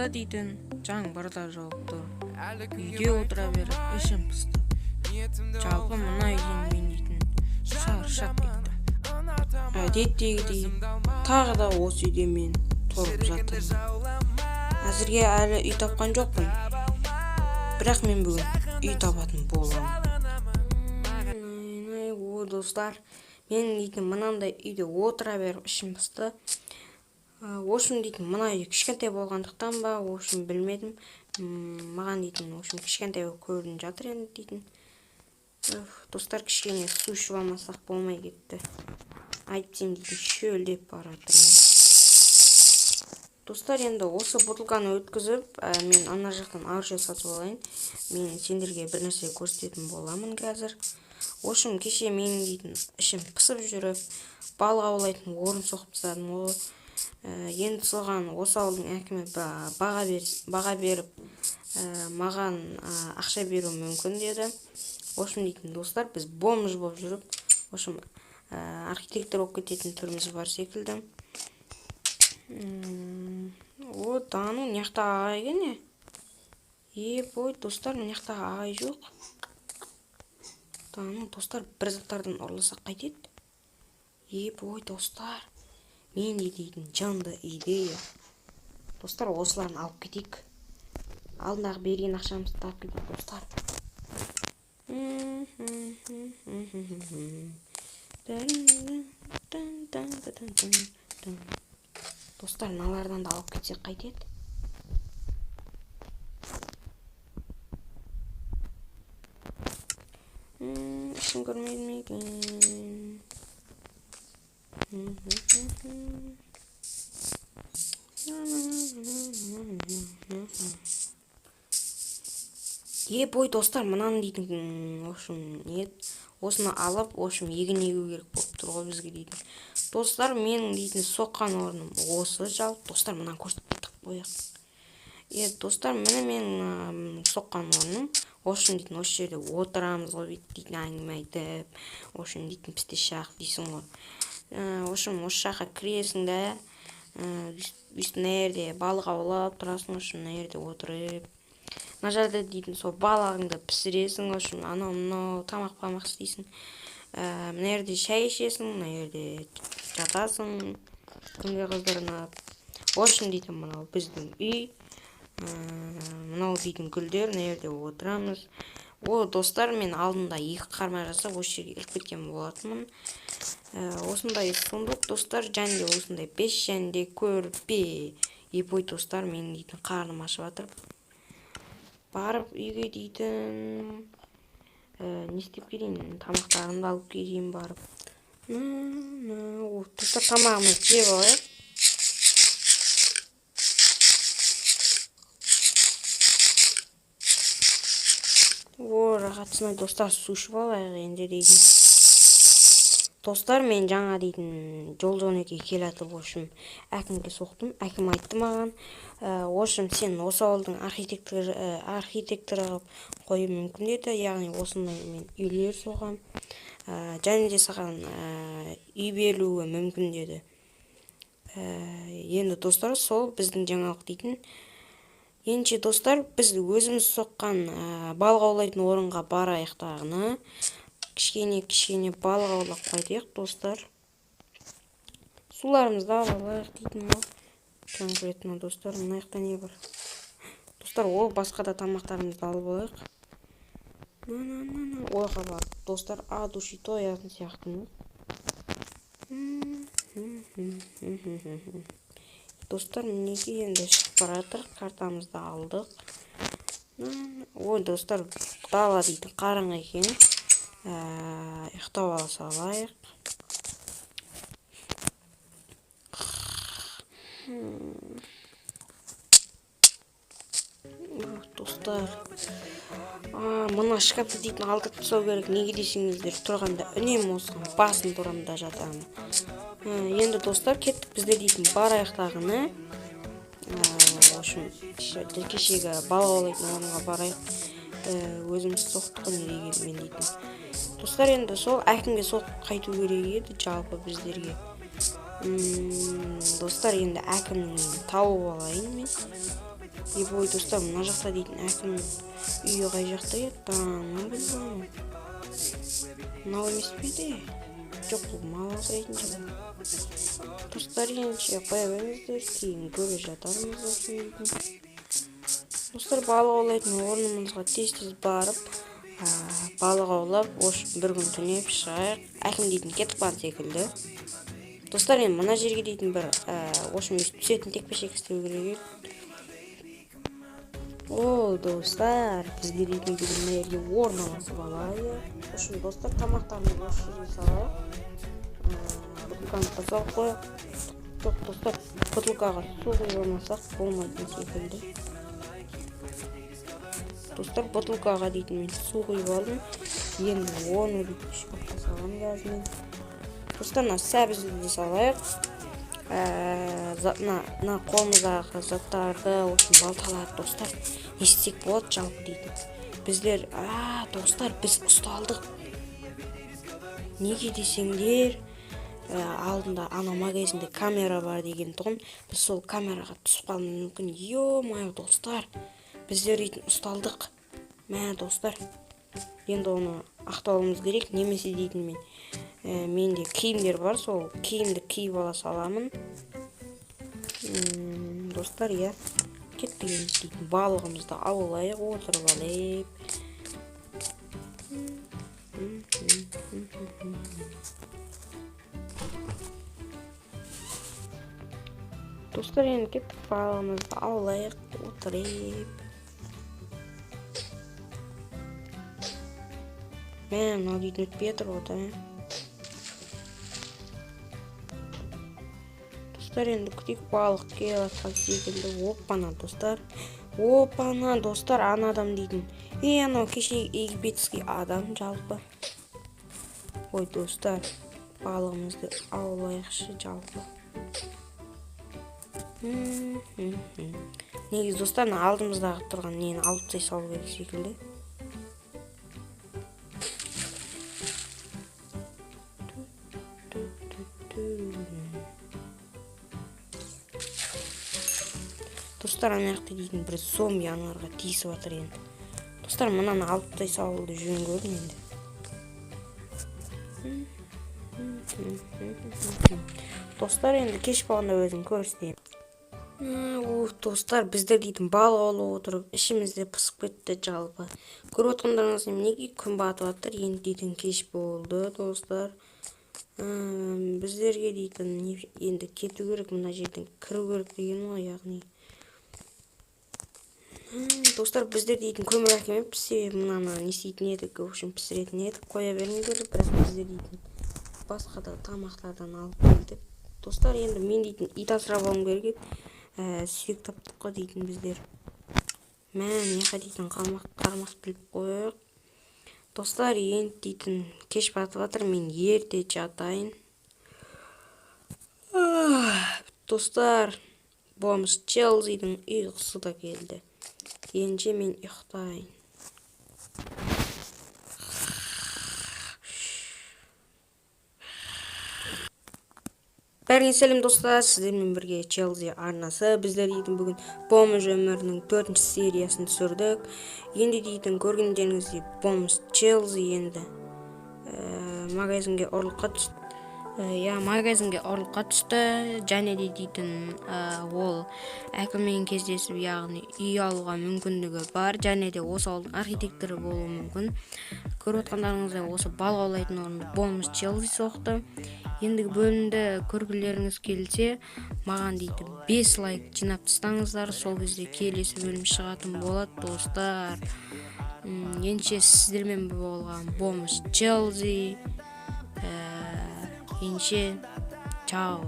Далада дейтін жаңбыр да жауып тұр. Үйде отыра беріп ішім пысты. Жалпы мына үйден мен дейтін шаршап кеттім. Әдеттегідей тағы да осы үйде мен тұрып жатырмын. Әзірге әлі үй тапқан жоқпын. Бірақ мен бүгін үй табатын боламын. О, достар, мен дейтін мынандай үйде отыра беріп ішім пысты. Общем дейтін мына үй кішкентай болғандықтан ба, общем білмедім. Маған дейтін, общем, кішкентай болып көрініп жатыр енді дейтін. Достар, кішкене су ішіп алмасақ болмай кетті. Әйтпесем дейтін шөлдеп бара жатырмын. Достар, енді осы бутылканы өткізіп, мен ана жақтан оружие сатып алайын. Мен сендерге бір нәрсе көрсететін боламын қазір. Общем, кеше менің дейтін ішім пысып жүріп, балық аулайтын орын соғып тастадым. Ол енді соған осы ауылдың әкімі баға беріп, маған ақша беруі мүмкін деді. Общем дейтін достар, біз бомж болып жүріп, общем, архитектор болып кететін түріміз бар секілді. О, да ну, мына жақта ағай екен не? Ой, достар, мына жақта ағай жоқ. Да ну, достар, бір заттардан ұрласақ қайтеді? Ой, достар, менде дейтін жанды идея. Достар, осыларын алып кетейік. Алдындағы берген ақшамызды алып кетейік, достар. Достар, мыналардан да алып кетсек қайтеді? Ешкім көрмеді ме екен? Ой, достар, мынаны дейтін, в общем, не еді? Осыны алып, в общем, егін егу керек болып тұр ғой бізге дейтін. Достар, менің дейтін соққан орным осы жалпы. Достар, мынаны көрсетіп кеттік қояйық. Достар, міне менің соққан орным. В общем, дейтін осы жерде отырамыз ғой бүйтіп дейтін әңгіме айтып. В общем, дейтін пісте шақ дейсің ғой. В общем, осы жаққа кіресің да, өйстіп мына жерде балық аулап тұрасың, в общем, мына жерде отырып. Мына жерде дейтін сол балығыңды пісіресің, в общем, анау мынау тамақ-памақ істейсің. Мына жерде шай ішесің, мына жерде жатасың күнге қыздырынып. В общем, дейтін мынау біздің үй. Мынау дейтін гүлдер, мына жерде отырамыз. О, достар, мен алдында екі қармақ жасап осы жерге іліп кеткен болатынмын. Осындай сундук, достар, және де осындай 5 және де көрпе. Ой, достар, менің дейтін қарным ашып жатыр. Барып үйге дейтін, не істеп келейін, тамақтарымды алып келейін барып. О, достар, тамағымызды жеп алайық. О, рахатсың, достар, су ішіп алайық енді дейтін. Достар, мен жаңа дейтін жол жөнекей келе жатып, в общем, әкімге соқтым. Әкім айтты маған, в общем, сен осы ауылдың архитекторы қылып қою мүмкін деді. Яғни осындай мен үйлер соғам. Және де саған үй берілуі мүмкін деді. Енді достар, сол біздің жаңалық дейтін. Ендеше достар, біз өзіміз соққан балық аулайтын орынға барайық тағыны. Кішкене-кішкене балық аулап қайтайық, достар. Суларымызды алып алайық дейтін ғой. Конкретно, достар, мына жақта не бар? Достар, ол басқа да тамақтарымызды алып алайық. На-на-на-на. Ойға барып, достар, а души тоятын сияқтымыз. Достар, мінекей енді шығып бара жатыр. Картамызды алдық. Ой, достар, дала дейтін қараңғы екен. Ұйықтап ала салайық. Достар, мына шкафты дейтін алдырып тастау керек. Неге десеңіздер, тұрғанда үнемі осыған басын тұрамын да жатамын. Енді достар, кеттік бізде дейтін барайық тағыны. В общем, кешегі балық аулайтын орынға барайық. Өзіміз соқтық қой, не дегенмен дейтін. Достар, енді сол әкімге соғып қайту керек еді жалпы біздерге. Достар, енді әкімнің үйін тауып алайын мен. Ебой, достар, мына жақта дейтін әкімнің үйі қай жақта еді? Мынау білмеймін. Мынау емес пе еді? Жоқ, бұл мал асырайтын жер. Достар, ендеше қоя беріңіздер, кейін көре жатармыз осы үйдің. Достар, балық аулайтын орнымызға тез-тез барып, балық аулап, осы бір күн түнеп шығайық. Әкім дейтін кетіп қалған секілді. Достар, енді мына жерге дейтін бір, осы өйстіп түсетін текпешек істеу керек еді. О, достар, бізге дейтін бүгін мына жерге орналасып алайық. Үшін, достар, тамақтарымызды осы жерге салайық. Бутылканы да салып қояйық. Жоқ, достар, бутылкаға су құйып алмасақ болмайтын секілді. Достар, бутылкаға дейтін мен су құйып алдым. Енді оны дейтін шкафқа саламын газмен. Достар, мына сәбізді де салайық. Мына қолымыздағы заттарды, осы балталарды, достар, не істесек болады жалпы дейтін. Біздер, достар, біз ұсталдық. Неге десеңдер, алдында ана магазинде камера бар деген тұғын, біз сол камераға түсіп қалуымыз мүмкін. Ё-моё, достар, біздер дейтін ұсталдық. Мә, достар, енді оны ақтауымыз керек, немесе дейтін менде киімдер бар, сол киімді киіп ала саламын. Достар, иә, кеттік енді дейтін балығымызды аулайық, отырып алайық. Достар, енді кеттік, балығымызды аулайық, отырайық. Мә, мынау дейтін өтпей жатыр ғой, да? Достар, енді күтейік, балық келіп жатқан секілді. Оппана, достар. Оппана, достар, ана адам дейтін. Ей, анау кеше египетский адам жалпы. Ой, достар, балығымызды аулайықшы жалпы. Негізі, достар, мына алдымыздағы тұрған нені алып тастай салу керек секілді. Достар, ана жақта дейтін бір зомби аналарға тиісіп жатыр енді. Достар, мынаны алып тастай салуды жөн көрдім енді. Достар, енді кеш болғанда өзім көрсетейін. Уф, достар, біздер дейтін балық аулап отырып, ішімізде пысып кетті жалпы. Көріп отқандарыңыз неге күн батып жатыр, енді дейтін кеш болды, достар. Біздерге дейтін енді кету керек, мына жерден кіру керек деген ғой, яғни. Достар, біздер дейтін көмір әкелмеппіз, себебі мынаны не істейтін едік, в общем, пісіретін едік, қоя беріңдер, бірақ біздер дейтін басқа да тамақтардан алып келдік. Достар, енді мен дейтін ит асырап алуым керек еді. Сүйек таптық қой дейтін біздер. Мә, неға дейтін қармақ біліп қояйық. Достар, енді дейтін кеш батып жатыр, мен ерте жатайын. Достар, бомж Челсидің ұйқысы да келді. Ендеше мен ұйықтайын. Бәріңе сәлем, достар, сіздермен бірге Челси арнасы. Біздер дейтін бүгін бомж өмірінің 4-ші сериясын түсірдік. Енді дейтін көргендеріңіздей бомж Челси енді, магазинге ұрлыққа түсті. Иә, магазинге ұрлыққа түсті. Және де дейтін, ол әкіммен кездесіп, яғни үй алуға мүмкіндігі бар. Және де осы ауылдың архитекторы болуы мүмкін. Көріп отқандарыңыздай осы балық аулайтын орынды бомж Челси соқты. Ендігі бөлімді көргілеріңіз келсе, маған дейтін 5 лайк жинап тастаңыздар. Сол кезде келесі бөлім шығатын болады, достар. Ендеше сіздермен болған бомж Челси. Ендеше, чао.